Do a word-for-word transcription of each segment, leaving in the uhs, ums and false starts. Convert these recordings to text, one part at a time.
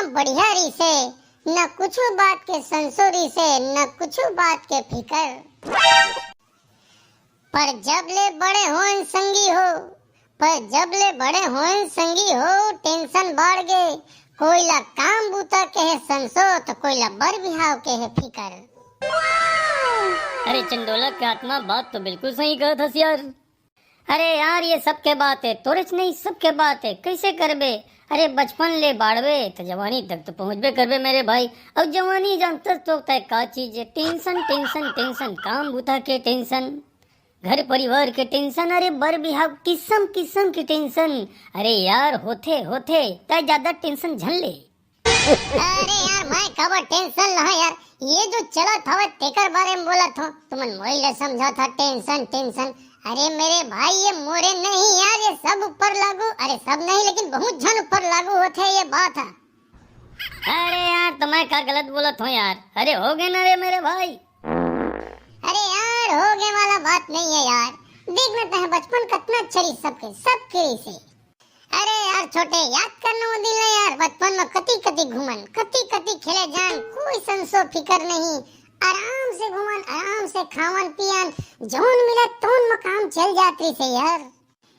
बढ़िया रिसे, न कुछु बात के संसो रिसे, न कुछु बात के फिकर। पर जब ले बड़े होन संगी हो, पर जब ले बड़े होन संगी हो, टेंशन बाढ़ गे। कोई ला काम बूता के हे संसो, तो कोई ला बर बिहाव के हे फिकर। अरे चंडोला के आत्मा, बात तो बिल्कुल सही कहत हस यार। अरे यार, ये सबके बात है, तोरेच नहीं, सबके बात है। कैसे करबे? अरे बचपन ले बाढ़बे तो जवानी तक तो पहुंचबे करबे मेरे भाई। अब जवानी जानतस तो तय का चीज है? टेंशन, टेंशन, टेंशन, काम बूता के टेंशन, घर परिवार के टेंशन, अरे बर बिहाव, किसम किसम के टेंशन। अरे यार, होथे होथे, तय ज्यादा टेंशन झन ले। अरे यार, मैं काबर टेंशन लहा यार, ये जो चलत हवे तेकर बारे में बोलत हो, तुमन मोई ले समझत हा टेंशन टेंशन। अरे मेरे भाई, ये मोरे नहीं यार, ये सब ऊपर लागू, अरे सब नहीं लेकिन बहुत झन ऊपर लागू होथे ये बात हा। अरे यार, तो मैं का गलत बोलत हो यार? अरे हो गे ना रे मेरे भाई। अरे यार, हो गे वाला बात नहीं है यार, देख ना तहे बचपन कतना अच्छा रही सबके, सबके रही से। अरे यार छोटे, याद करना वो दिन ला यार, बचपन में कति कति घूमन, कति कति खेले जान, कोई संसो फिकर नहीं। आराम से घूमन, आराम से खावन पियन, जौन मिले तौन में काम चल जात रही से यार।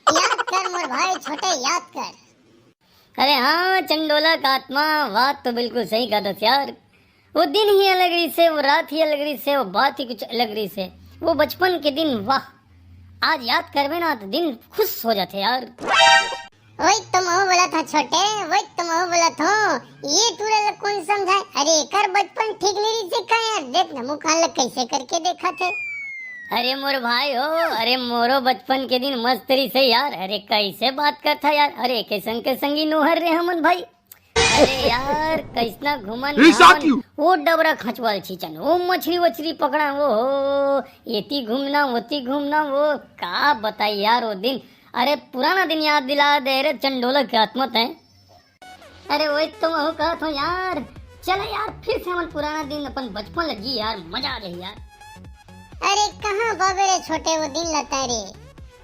याद कर मोर भाई छोटे, याद कर। अरे हाँ चंडोला का आत्मा, बात तो बिल्कुल सही कहत हस यार। वो दिन ही अलग रही से, वो रात ही अलग रही से, वो बात ही कुछ अलग रही से। वो बचपन के दिन, वाह, आज याद करबे ना तो दिल खुश हो जाथे यार। वही तो महू बोलत हो छोटे, वही तो महू बोलत हो। ये टूरा ला कौन समझाए? अरे एकर बचपन ठीक नहीं रही से का यार? देख ना मुँह कान ला कैसे करके देखत हे। अरे मोर भाई हो, अरे मोरो बचपन के दिन मस्त रही से यार। अरे कैसे बात करथा यार? अरे कैसन के संगी नोहर रे हमन भाई। अरे यार, कैसना घूमन ईसा घामन, क्यों? वो डबरा खचवाल छींचन, वो मछली वछली पकड़ा, वो हो, एती घूमना, ओती घूमना, वो का बताई यार वो दिन। अरे पुराना दिन याद दिला दे रे चंडोला के आत्मा तैं। अरे वही तो मैं कहत हूँ यार, चला यार फिर से हमन पुराना दिन अपन बचपन ला जी यार, मजा आ जाही यार। अरे कहाँ बाबे रे छोटे वो दिन ला तैं रे,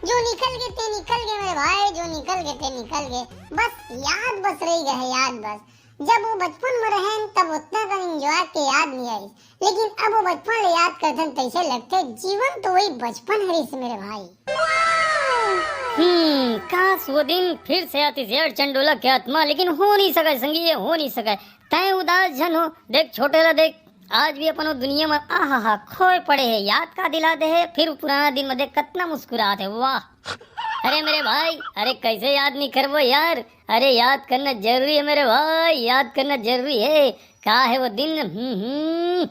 जो निकल गे ते निकल गे मेरे भाई, जो निकल गे ते निकल गे, बस याद बस रही गे हे याद बस। जब वो बचपन में रहेन तब उतना कन एंजॉय के याद नहीं आई, लेकिन अब वो बचपन ले याद करथन तैसे लगथे जीवन तो वही बचपन हरिस मेरे भाई। हम्म, काश वो दिन फिर से आतिस यार चंडोला के आत्मा, लेकिन हो नहीं सके संगी, ये हो नहीं सके। तैं उदास झन हो, देख छोटे ला देख, आज भी अपन वो दुनिया में आहा हा खोए पड़े हे, याद का दिला दे हे, फिर पुराना दिन में देख कतना मुस्कुरात हे, वाह। अरे मेरे भाई, अरे कैसे याद नहीं करबो यार, अरे याद करना जरूरी है मेरे भाई, याद करना जरूरी है। का है वो दिन, हम्म हम्म,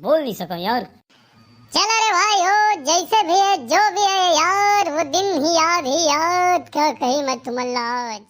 बोल नहीं सका यार। चल अरे भाई हो, जैसे भी है जो भी है यार, वो दिन ही याद ही याद, का कही मैं तुमन ला आज।